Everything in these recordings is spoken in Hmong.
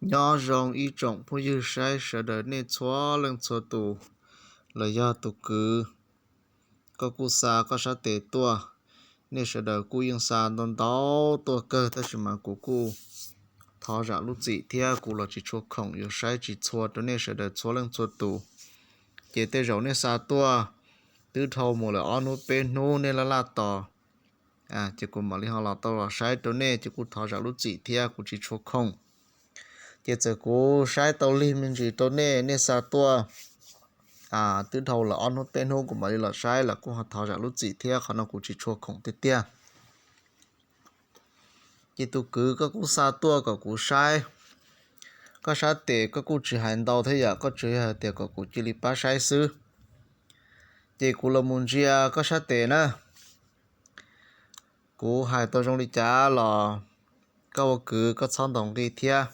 Nyob zoo ib tsoom phooj ywg saib sawv daws nej txhua leej txhua tus, los yog tus kwv, koj kuj xa koj sab tes tuaj, nej sawv daws kuj yeej xa ntau ntau tuaj kawg, tab sis mas kuv kuj thov zam lub txim thiab kuv los tsis tshua khoom yuav saib tsis txhua rau nej sawv daws txhua leej txhua tus. Ces tej zaum nej xa tuaj twb dhau mus lawm ob hnub peb hnub nej laj laj tos, ces kuv mam li ho los tau los saib rau nej, ces kuj thov zam lub txim thiab kuv tsis tshua khoom. Ces txawm kuv saib tau lig me ntsis rau nej, nej xa tuaj twb dhau lawm ob hnub peb hnub kuv mam li los saib los kuj ho thov zam lub txim thiab, qhov no kuv tsis tshua khoom tiag tiag. Ces tus kwv koj kuj xa tuaj kom kuv saib koj sab tes, koj kuj tsis hais ntau thiab yom, koj tsuas yog hais tias kom kuv cia li pab saib xwb. Ces kuv los mus ntsia koj sab tes na, kuv hais tau zoo li cas los koj ua kwv koj txhob ntaus nqi thiab,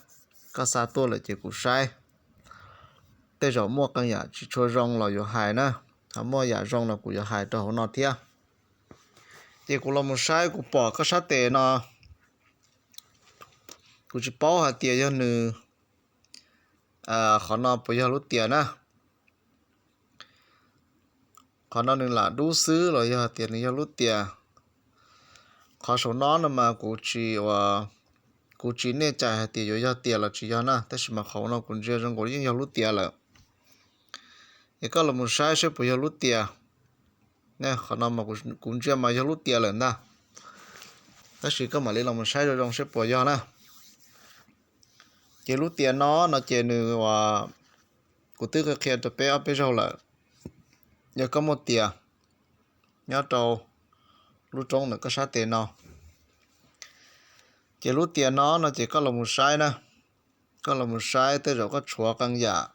koj xa tuaj lawm ces kuv saib. Tej zaum muaj qee yam tsis tshua zoo los yuav hais na, ho muaj yam zoo los kuv yuav hais rau hauv no thiab. Ces kuv los mus saib kuv pom koj sab tes no, kuv tsis paub hais tias yog nws, qhov no puas yog lub tias na. Qhov no nws lam dub xwb los yog hais tias nws yog lub tias. Qhov saum no no mas kuv tsis ua, kuv tsis nej cais hais tias yuav yog tias los tsis yog na, tab sis mas qhov no kuv ntsia zoo nkaus yeej yog lub tias lawm. Es koj los mus saib seb puas yog lub tias. Qhov no mas kuv ntsia mas yog lub tias lawm ntag, tab sis koj mam li los mus saib zoo zoo seb puas yog na. Ces lub tias no no ces nws ua, kuv twb qhia qhia rau peb ob peb zaug lawm. Yog koj muaj tias nyob rau lub roob ntawm koj sab tes no, ces lub tias no no ces koj los mus saib na, koj los mus saib tej zaum koj tshuav qee yam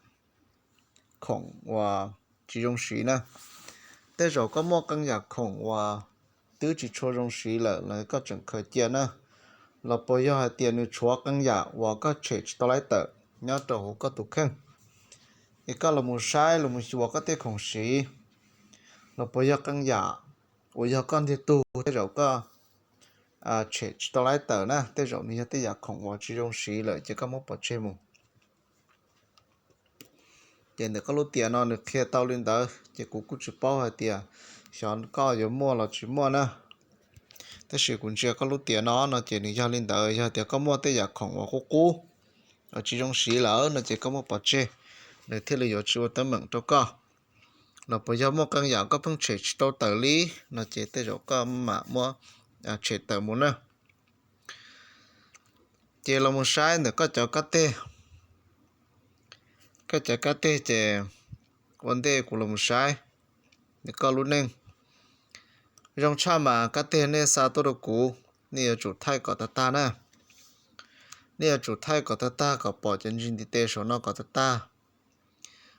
khoom uas tsis zoo siv na. Tej zaum koj muaj qee yam khoom uas twb tsis tshua zoo siv lawm los koj tseem khaws cia na, los puas yog hais tias nws tshuav qee yam uas koj tshem tsis tau laib tawm nyob rau hauv koj tus kheej, es koj los mus saib los mus xyuas koj tej khoom siv, los puas yog qee yam uas yog koj ntiag tug tej zaum koj tshem tsis tau laib tawm na, tej zaum nws yog tej yam khoom uas tsis zoo siv lawm ces koj muab pov tseg mus. Ces ntawm koj lub tias no nws qhia tau li ntawd ces kuv kuj tsis paub hais tias xyov koj yuav muaj los tsis muaj na. Tab sis kuv ntsia koj lub tias no no ces nws yog li ntawd, yog tias koj muaj tej yam khoom uas qub qub, tsis zoo siv lawm no ces koj muab pov tseg, nws thiaj li yuav tsis ua teeb meem rau koj. Los puas yog muaj qee yam koj pheej tshem tsis tau tawm li no ces tej zaum koj mam muab tshem tawm mus na. Ces los mus saib ntawm koj cov kab teg, koj cov kab teg ces ua ntej kuv los mus saib ntawm koj lub neej. Zoo tshaj mas kab teg nej xa tuaj rau kuv, nej yuav tsum thaij kom tag tag na. Nej yuav tsum thaij kom tag tag kom pom cov ntsis ntiv tes saum no kom tag tag.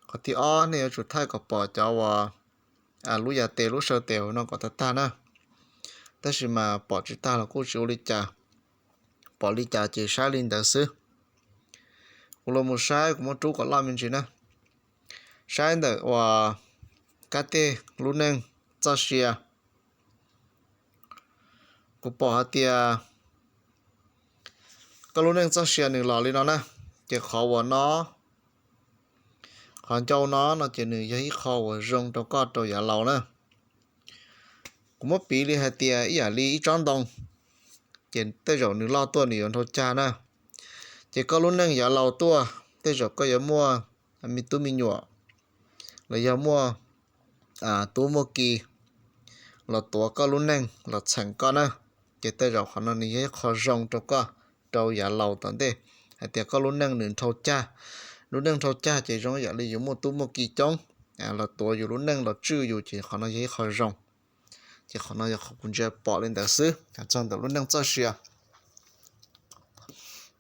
Qhov thib ob nej yuav tsum thaij kom pom cov uas lub yav tes lub saw tes hauv no kom tag tag na. Tab sis mas pom tsis tag los kuj tsis ua li cas, pom li cas ces saib li ntawd xwb. Kuv los mus saib, kuv muab rub kom loj me ntsis na. Saib ntawm uas kab teg lub neej txoj sia, kuv pom hais tias koj lub neej txoj sia nws los li no na. Ces qhov uas no, qhov ncau no no ces nws yog ib qho uas zoo rau koj rau yav laus na. Kuv muab piv li hais tias ib yam li ib tsob ntoo, ces tej zaum nws loj tuaj nws yuav nrhau cag na. Ces koj lub neej yav laus tuaj tej zaum koj yuav muaj me tub me nyuam, los yog muaj tub muaj ki los tuav koj lub neej los txheem koj na. Ces tej zaum qhov no nws yog ib qho zoo rau koj rau yav laus tom ntej, hais tias koj lub neej nws nrhau cag. Lub neej nrhau cag ces zoo yam li yus muaj tub muaj ki coob los tuav yus lub neej los tswj yus, ces qhov no yog ib qho zoo. Ces qhov no yog qhov kuv ntsia pom li ntawd xwb txog ntawm lub neej txoj sia.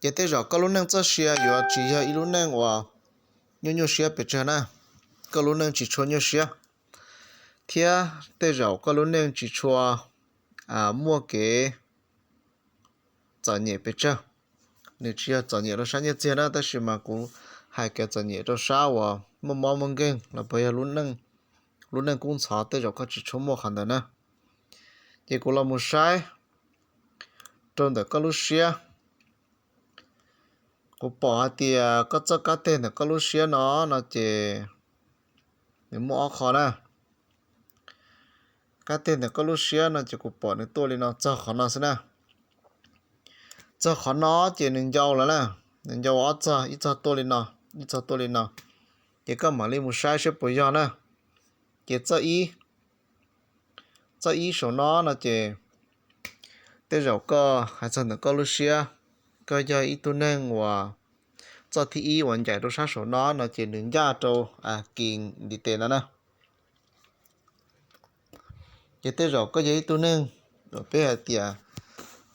Ces tej zaum koj lub neej txoj sia yuav tsis yog ib lub neej uas nyuaj nyuaj siab pes tsawg na. Koj lub neej tsis tshua nyuaj siab, thiab tej zaum koj lub neej tsis tshua muaj kev txom nyem pes tsawg. Nws tsis yog txom nyem rau sab nyiaj txiag na, tab sis mas kuv hais kev txom nyem rau sab uas muaj mob muaj nkeeg los puas yog lub neej kub ntxhov tej zaum koj tsis tshua muaj qhov ntawd na. Ces kuv los mus saib rau ntawm koj lub siab, Kuv pom hais tias koj txoj kab teg ntawm koj lub siab no, no ces nws muaj ob qho na. Kab teg ntawm koj lub siab no ces kuv pom nws tuaj li no txog qhov no xwb na. Txog qhov no ces nws ncau lawm na, nws ncau ob txog, ib txog tuaj li no, ib txog tuaj li no. Ces koj mam li mus saib saib puas yog na. Ces txoj ib, txoj ib saum no no ces tej zaum koj hais txog ntawm koj lub siab, koj yog ib tug neeg uas txoj thib ib uas ncaim rau sab saum no no ces nws ncaj rau kis ntiv tes no na. Ces tej zaum koj yog ib tug neeg uas peb hais tias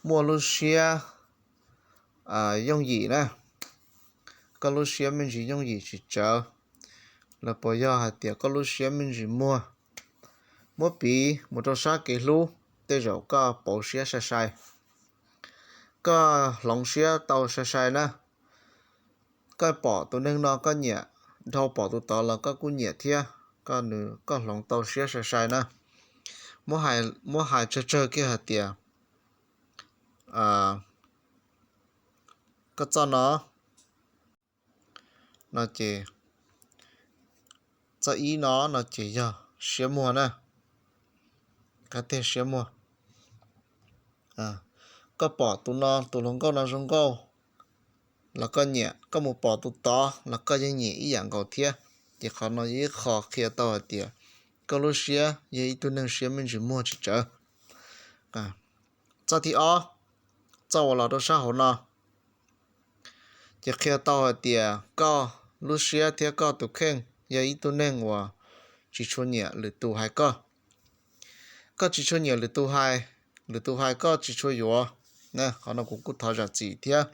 muaj lub siab yooj yim na, koj lub siab me ntsis yooj yim tsis tsawv, los puas yog hais tias koj lub siab me ntsis muag. Muab piv mus rau sab kev hlub, tej zaum koj pauv siab sai sai, koj hloov siab tau sai sai na. Koj pom tus neeg no koj nyiam, dhau pom tus tod los koj kuj nyiam thiab, koj nws koj hloov tau siab sai sai na. Muab hais tsawg tsawg kiag hais tias koj txoj no, no ces txoj ib no no ces yog siab muag na, kab teg siab muag. Koj pom tus no, tus hluas nkauj no zoo nkauj los koj nyiam, koj mus pom tus tod los koj yeej nyiam ib yam nkaus thiab. Ces qhov no yog ib qho qhia tau hais tias koj lub siab yog ib tug neeg siab me ntsis muag tsis tsawv. Txoj thib ob, txoj uas los rau sab hauv no, ces qhia tau hais tias koj lub siab thiab koj tus kheej yog ib tug neeg uas tsis tshua nyiam lwm tus hais koj. Koj tsis tshua nyiam lwm tus hais, lwm tus hais koj tsis tshua yuav. Qhov no kuv kuj thov zam txim thiab,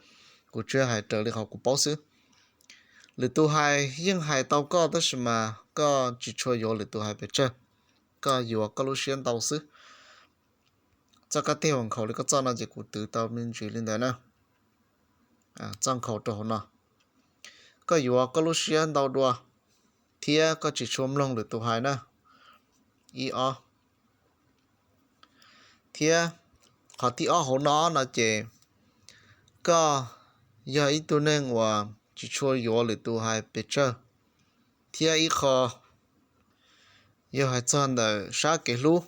kuv tsis hais raws li qhov kuv paub xwb. Lwm tus hais yeej hais tau koj tab sis mas koj tsis tshua yuav lwm tus hais pes tsawg, koj yuav koj lub siab ntau xwb. Txoj kab teg uas nkhaus li koj txoj no ces kuv twv tau me ntsis li ntawd na. Txoj nkhaus rau hauv no, koj yuav koj lub siab ntau dua, thiab koj tsis tshua mloog lwm tus hais na. Ib ob. Thiab qhov thib ob hauv no no ces koj yog ib tug neeg uas tsis tshua yuav lwm tus hais pes tsawg. Thiab ib qho yog hais txog ntawm sab kev hlub,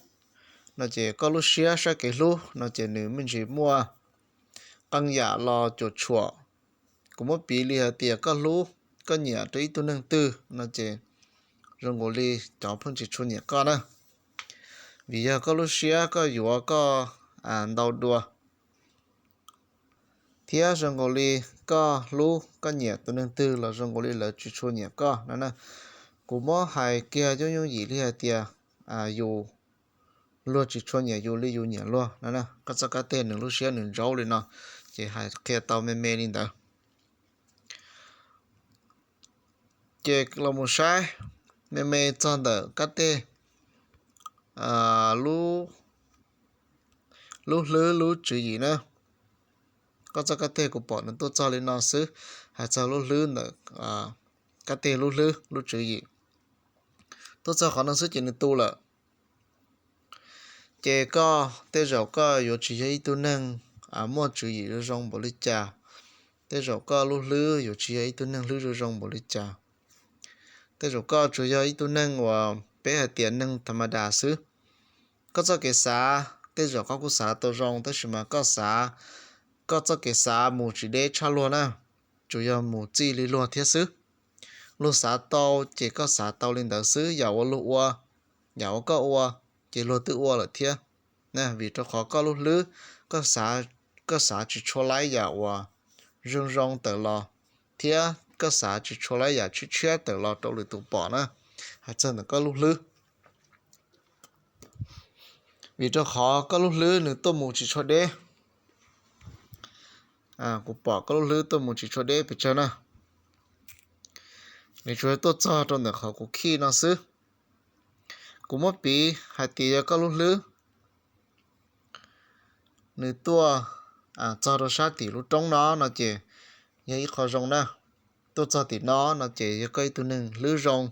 no ces koj lub siab sab kev hlub no ces nws me ntsis muaj qee yam los cuam tshuam. Kuv muab piv li hais tias koj hlub, koj nyiam rau ib tug neeg twg no ces zoo nkaus li cov pheej tsis tshua nyiam koj na, vim yog koj lub siab koj yuav koj ntau dua. Thiab zoo nkaus li koj hlub koj nyiam tus neeg twg los zoo nkaus li lawv tsis tshua nyiam koj no na. Kuv muab hais kiag yooj yooj yim li hais tias yus, luag tsis tshua nyiam yus li yus nyiam luag no na. Koj txoj kab teg nws lub siab nws ntsaub li no, ces hais qhia tau me me li ntawd. Ces los mus saib me me txog ntawm kab teg lub hlwb lub tswv yim na. Koj txoj kab teg kuv pom nws tuaj txog li no xwb, hais txog lub hlwb ntawm kab teg lub hlwb lub tswv yim, tuaj txog qhov no xwb ces nws tu lawm. Ces koj tej zaum koj yuav tsis yog ib tug neeg muaj tswv yim zoo zoo npaum li cas. Tej zaum koj lub hlwb yuav tsis yog ib tug neeg hlwb zoo zoo npaum li cas. Tej zaum koj tsuas yog ib tug neeg uas peb hais tias neeg tham ma das xwb. Koj txoj kev xav tej zaum koj kuj xav tau zoo tab sis mas koj xav, koj txoj kev xav mus tsis deb tshaj luag na, tsuas yog mus txij li luag thiab xwb. Luag xav tau ces koj xav tau li ntawd xwb, yam uas luag ua, yam uas koj ua, ces luag twb ua lawm thiab. Vim rau qhov koj lub hlwb, koj xav tsis tshua laib yam uas zoo zoo tawm los, thiab koj xav tsis tshua laib yam tshiab tshiab tawm los rau lwm tus pom na. Hais txog ntawm koj lub hlwb, vim rau qhov koj lub hlwb nws tuaj mus tsis tshua deb. Kuv pom koj lub hlwb tuaj mus tsis tshua deb pes tsawg na. Nws tsuas tuaj txog rau ntawm qhov kuv khij no xwb. Kuv muab piv hais tias yog koj lub hlwb nws tuaj txog rau sab tim lub roob no no ces yog ib qho zoo na. Tuaj txog tim no no ces yog koj ib tug neeg hlwb zoo,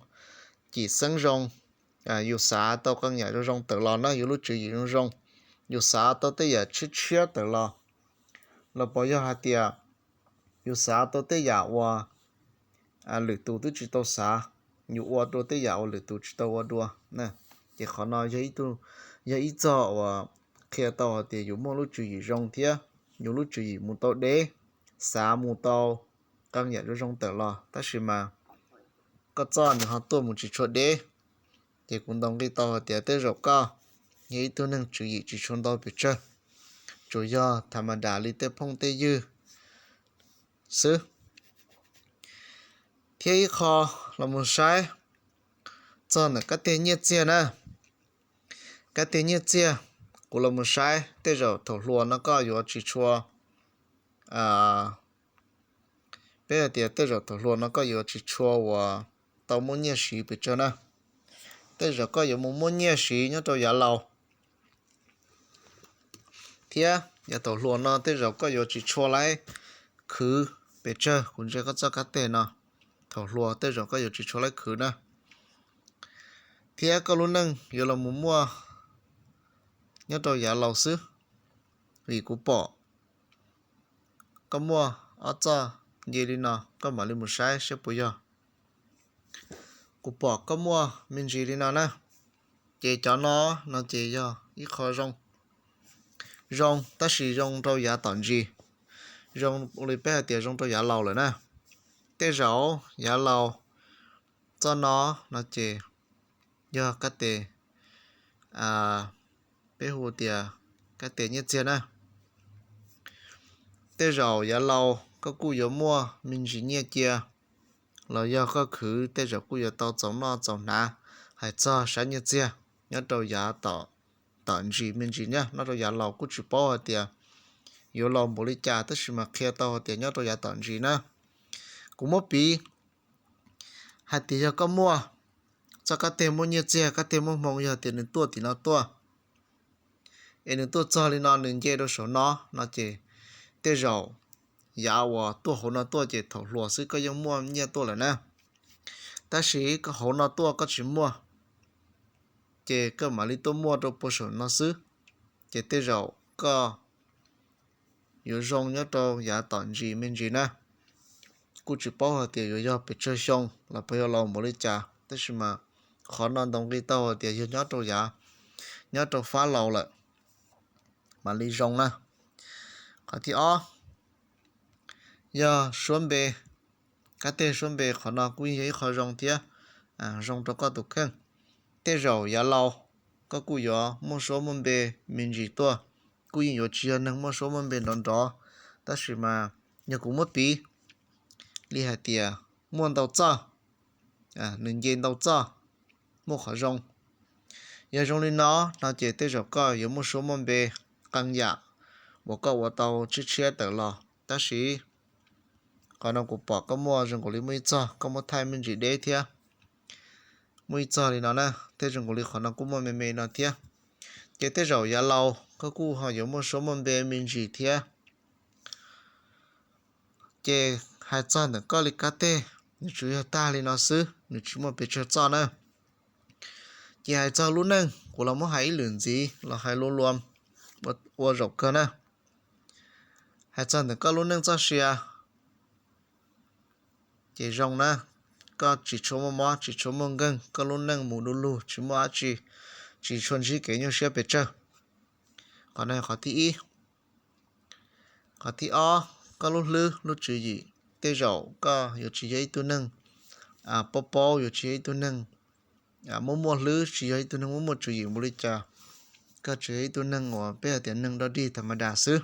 cim xeeb zoo, yus xav tau qee yam zoo zoo tawm los na, yus lub tswv yim zoo zoo, yus xav tau tej yam tshiab tshiab tawm los. Los puas yog hais tias yus xav tau tej yam uas lwm tus twb tsis tau xav, yus ua dua tej yam uas lwm tus tsis tau ua dua. Ces qhov no yog ib txog uas qhia tau hais tias yus muaj lub tswv yim zoo thiab yus lub tswv yim mus tau deb, xav mus tau qee yam zoo zoo tawm los, tab sis mas koj txoj nws ho tuaj mus tsis tshua deb. Ces kuv ntaus nqi tau hais tias tej zaum koj yog ib tug neeg tswv yim tsis tshua ntau pes tsawg, tsuas yog tham ma das li tej phooj tej ywg xwb. Thiab ib qho los mus saib txog ntawm kab tiag nyiaj txiag na. Kab tiag nyiaj txiag, kuv los mus saib tej zaum thaum hluas no koj yuav tsis tshua, peb hais tias tej zaum thaum hluas no koj yuav tsis tshua uas tau muaj nyiaj siv pes tsawg na. Tej zaum koj yuav mus muaj nyiaj siv nyob rau yav laus. Thiab yav thaum hluas no tej zaum koj yuav tsis tshua laib khwv pes tsawg, kuv ntsia koj txoj kab teg no, thaum hluas tej zaum koj yuav tsis tshua laib khwv na. Thiab koj lub neej yuav los mus muaj nyob rau yav laus xwb, vim kuv pom koj muaj ob txoj nce li no, koj mam li mus saib saib puas yog. Kuv pom koj muaj me ntsis li no na, ces cov no, no ces yog ib qho zoo, zoo tab sis zoo rau yav tom ntsis, zoo li peb hais tias zoo rau yav laus lawm na. Tej zaum yav laus txoj no, no ces yog kab tes, peb hu tias kab tes nyiaj txiag na. Tej zaum yav laus koj kuj yuav muaj me ntsis nyiaj cia, los yog koj khwv tej zaum kuj yuav tau txaus noj txaus hnav. Hais txog sab nyiaj txiag nyob rau yav tom ntsis me ntsis na, nyob rau yav laus kuj tsis paub hais tias yuav laus npaum li cas, tab sis mas qhia tau hais tias nyob rau yav tom ntsis na. Kuv muab piv hais tias yog koj muaj txoj kab teg muaj nyiaj txiag, kab teg muaj hmoo, yog tias nws tuaj tim no tuaj, es nws tuaj txog li no nws nce rau saum no, no ces tej zaum yav uas tuaj hauv no tuaj ces thaum hluas xwb koj yeej muaj nyiaj tuaj lawm na. Tab sis koj hauv no tuaj koj tsis muaj, ces koj mam li tuaj muaj rau puag saum no xwb, ces tej zaum koj yuav zoo nyob rau yav tom ntsis me ntsis na. Kuj tsis paub hais tias yuav yog pes tsawg xyoo los puas yog laus npaum li cas, tab sis mas qhov no ntaus nqi tau hais tias yog nyob rau yav, nyob rau fab laus lawm, mam li zoo na. Qhov thib ob, yog suab npe, kab teg suab npe, qhov no kuj yog ib qho zoo thiab, zoo rau koj tus kheej. Tej zaum yav laus koj kuj yuav muaj suab muaj npe me ntsis tuaj, kuj yeej yuav tsis yog neeg muaj suab muaj npe nrov nrov, tab sis mas yog kuv muab piv li hais tias muaj ntau txoj, nws nce ntau txoj, muaj qhov zoo. Yog zoo li no, no ces tej zaum koj yuav muaj suab muaj npe qee yam uas koj ua tau tshiab tshiab tawm los, tab sis qhov no kuv pom koj muaj zoo nkaus li muaj ib txog koj muab thaij me ntsis deb thiab, muaj ib txog li no na, thiab zoo nkaus li qhov no kuj muaj me me no thiab. Ces tej zaum yav laus koj kuj ho yuav muaj suab muaj npe me ntsis thiab. Ces hais txog ntawm koj li kab teg, nws tsuas yog tag li no xwb, nws tsis muaj pes tsawg txoj na. Ces hais txog lub neej, kuv los muab hais ib lwm ntxiv los hais lua lua ua zaum kawg na. Hais txog ntawm koj lub neej txoj sia, ces zoo na, koj tsis tshua muaj mob tsis tshua muaj nkeeg, koj lub neej mus du lug tsis muaj dab tsi, tsis tshua ntsib kev nyuaj siab pes tsawg. Qhov no qhov thib ib. Qhov thib ob, koj lub hlwb lub tswv yim, tej zaum koj yuav tsis yog ib tug neeg paub paub, yuav tsis yog ib tug neeg muaj muaj hlwb, tsis yog ib tug neeg muaj muaj tswv yim npaum li cas. Koj tsuas yog ib tug neeg uas peb hais tias neeg dog dig tham ma das xwb.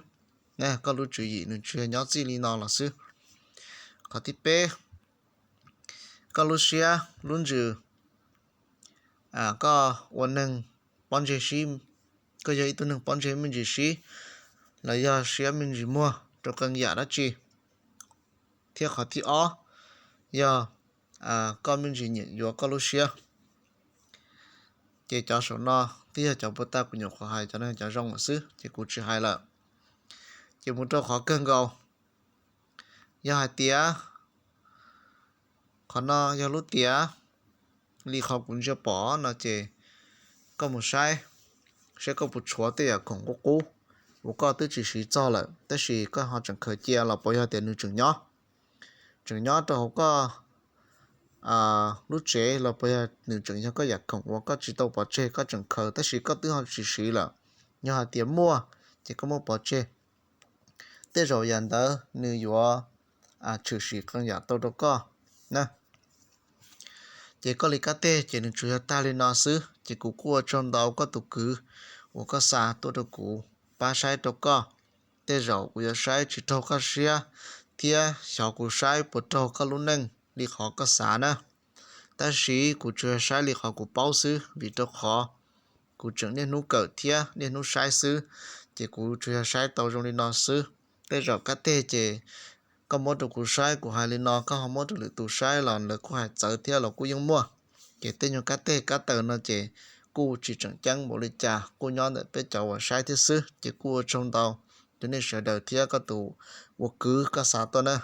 Koj lub tswv yim nws tsuas yog nyob txij li no los xwb. Qhov thib peb, koj lub siab lub ntsws, koj ua neeg pob ntseg sib, koj yog ib tug neeg pob ntseg me ntsis sib, los yog siab me ntsis muag rau qee yam dab tsi. Thiab qhov thib ob, yog koj me ntsis nyiam yuav koj lub siab. Ces cov saum no twb yog cov puag ta kuv nyuam qhuav hais, cov no cov zoo lawm xwb ces kuv tsis hais lawm. Ces mus rau qhov kawg nkaus, yog hais tias qhov no yog lub tiav li qhov kuv ntsia pom no ces koj mus saib, saib koj puas tshuav tej yam khoom qub qub uas koj twb tsis siv txog lawm tab sis koj ho tseem khaws cia los puas yog tias nws tseem nyob. tseem nyob rau hauv koj lub tsev los puas yog nws tseem yog koj yam khoom uas koj tsis tau pov tseg, koj tseem khaws tab sis koj twb ho tsis siv lawm. Yog hais tias muaj, ces koj muab pov tseg. Tej zaum yam ntawd nws yuav tshwm sim qee yam tau rau koj na. Ces koj li kab teg ces nws tsuas yog tag li no xwb. Ces kuv kuj ua tsaug ntau koj tus kwv uas koj xa tuaj rau kuv pab saib rau koj. Tej zaum kuv yuav saib tsis raug koj siab thiab xyov kuv saib puas raug koj lub neej li qhov koj xav na. Tab sis kuv tsuas yog saib li qhov kuv paub xwb, vim rau qhov kuv tseem niaj hnub kawm thiab niaj hnub saib xwb, ces kuv tsuas yog saib tau zoo li no xwb. Tej zaum kab teg ces koj muab rau kuv saib, kuv hais li no koj ho muab rau lwm tus saib los lawv kuj hais txawv thiab los kuj yeej muaj. Ces tej nyuag kab teg kab taw no ces kuj tsis tseem ceeb npaum li cas, kuj nyob ntawm peb cov uas saib thiab xwb. Ces kuj ua tsaug ntau rau nej sawv daws thiab koj tus ua kwv koj xa tuaj na.